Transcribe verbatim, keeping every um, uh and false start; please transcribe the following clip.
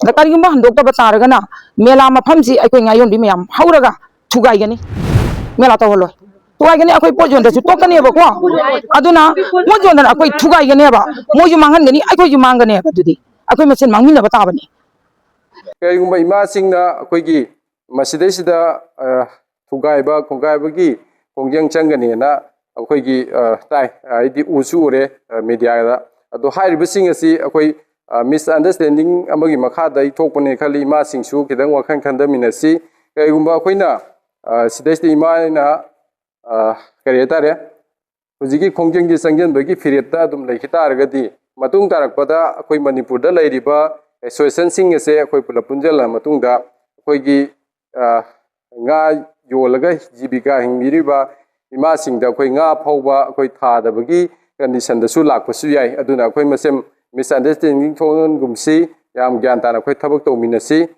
ꯑꯗ ꯀꯔꯤꯒꯨꯝꯕ ꯍꯟꯗꯣꯛꯇꯕ ꯇꯥꯔꯒꯅ ꯃꯦꯂꯥ ꯃꯐꯝꯁꯤ ꯑꯩꯈꯣꯏ ꯉꯥ ꯌꯣꯟꯕꯤ ꯃꯌꯥꯝ ꯍꯧꯔꯒ ꯊꯨꯒꯥꯏꯒꯅꯤ꯫ ꯃꯦꯂꯥ ꯇꯧꯍꯜꯂꯣꯏ꯫ ꯊꯨꯒꯥꯏꯒꯅꯤ, ꯑꯩꯈꯣꯏ ꯄꯣꯠ ꯌꯣꯟꯗ꯭ꯔꯁꯨ ꯇꯣꯛꯀꯅꯦꯕꯀꯣ꯫ ꯑꯗꯨꯅ ꯄꯣꯠ ꯌꯣꯟꯗꯅ ꯑꯩꯈꯣꯏ ꯊꯨꯒꯥꯏꯒꯅꯦꯕ, ꯃꯣꯏꯁꯨ ꯃꯥꯡꯍꯟꯒꯅꯤ, ꯑꯩꯈꯣꯏꯁꯨ ꯃꯥꯡꯒꯅꯦꯕ꯫ ꯑꯗꯨꯗꯤ ꯑꯩꯈꯣꯏ ꯃꯁꯦꯟ ꯃꯥꯡꯃꯤꯟꯅꯕ ꯇꯥꯕꯅꯤ꯫ ꯀꯔꯤꯒꯨꯝꯕ ꯏꯃꯥꯁꯤꯡꯅ ꯑꯩꯈꯣꯏꯒꯤ ꯃꯁꯤꯗꯩꯁꯤꯗ ꯑ, ꯊꯨꯒꯥꯏꯕ ꯈꯣꯡꯒꯥꯏꯕꯒꯤ ꯈꯣꯡꯖꯪ ꯆꯪꯒꯅꯤꯅ ꯑꯩꯈꯣꯏꯒꯤ ꯑ, ꯇꯥꯏ꯫ ꯍꯥꯏꯗꯤ ꯎꯁꯨ ꯎꯔꯦ ꯃꯦꯗꯤꯌꯥꯗ꯫ ꯑꯗꯣ ꯍꯥꯏꯔꯤꯕꯁꯤꯡ ꯑꯁꯤ ꯑꯩꯈꯣꯏ ꯃꯤꯁꯑꯟꯗꯔꯁꯇꯦꯟꯗꯤꯡ ꯑꯃꯒꯤ ꯃꯈꯥꯗ ꯑꯩ ꯊꯣꯛꯄꯅꯦ ꯈꯜꯂꯤ꯫ ꯏꯃꯥꯁꯤꯡꯁꯨ ꯈꯤꯇꯪ ꯋꯥꯈꯜ ꯈꯟꯊꯃꯤꯟꯅꯁꯤ꯫ ꯀꯔꯤꯒꯨꯝꯕ ꯑꯩꯈꯣꯏꯅ ꯑ, ꯁꯤꯗꯩꯁꯤꯗ ꯏꯃꯥꯅ ꯑ, ꯀꯔꯤ ꯍꯥꯏꯇꯥꯔꯦ, ꯍꯧꯖꯤꯛꯀꯤ ꯈꯣꯡꯖꯪꯁꯤ ꯆꯪꯁꯤꯟꯕꯒꯤ ꯐꯤꯔꯦꯞꯇ ꯑꯗꯨꯝ ꯂꯩꯈꯤ ꯇꯥꯔꯒꯗꯤ, ꯃꯇꯨꯡ ꯇꯥꯔꯛꯄꯗ ꯑꯩꯈꯣꯏ ꯃꯅꯤꯄꯨꯔꯗ ꯂꯩꯔꯤꯕ ꯑꯦꯁꯣꯁꯤꯌꯦꯁꯟꯁꯤꯡ ꯑꯁꯦ ꯑꯩꯈꯣꯏ ꯄꯨꯂꯞ ꯄꯨꯟꯁꯤꯜꯂ ꯃꯇꯨꯡꯗ ꯑꯩꯈꯣꯏꯒꯤ ꯑ, ꯉꯥ ꯌꯣꯜꯂꯒ ꯖꯤꯕꯤꯀꯥ ꯍꯤꯡꯕꯤꯔꯤꯕ ꯏꯃꯥꯁꯤꯡꯗ ꯑꯩꯈꯣꯏ ꯉꯥ ꯐꯥꯎꯕ ꯑꯩꯈꯣꯏ ꯊꯥꯗꯕꯒꯤ ꯀꯟꯗꯤꯁꯟꯗꯁꯨ ꯂꯥꯛꯄꯁꯨ ꯌꯥꯏ꯫ ꯑꯗꯨꯅ ꯑꯩꯈꯣꯏ ꯃꯁꯦꯟ ꯃꯤꯁꯑꯟꯗꯔꯁꯇꯦꯟꯗꯤꯡ ꯊꯣꯛꯍꯟꯒꯨꯝꯁꯤ, ꯌꯥꯝ ꯒ꯭ꯌꯥꯟ ꯇꯥꯅ ꯑꯩꯈꯣꯏ ꯊꯕꯛ ꯇꯧꯃꯤꯟꯅꯁꯤ꯫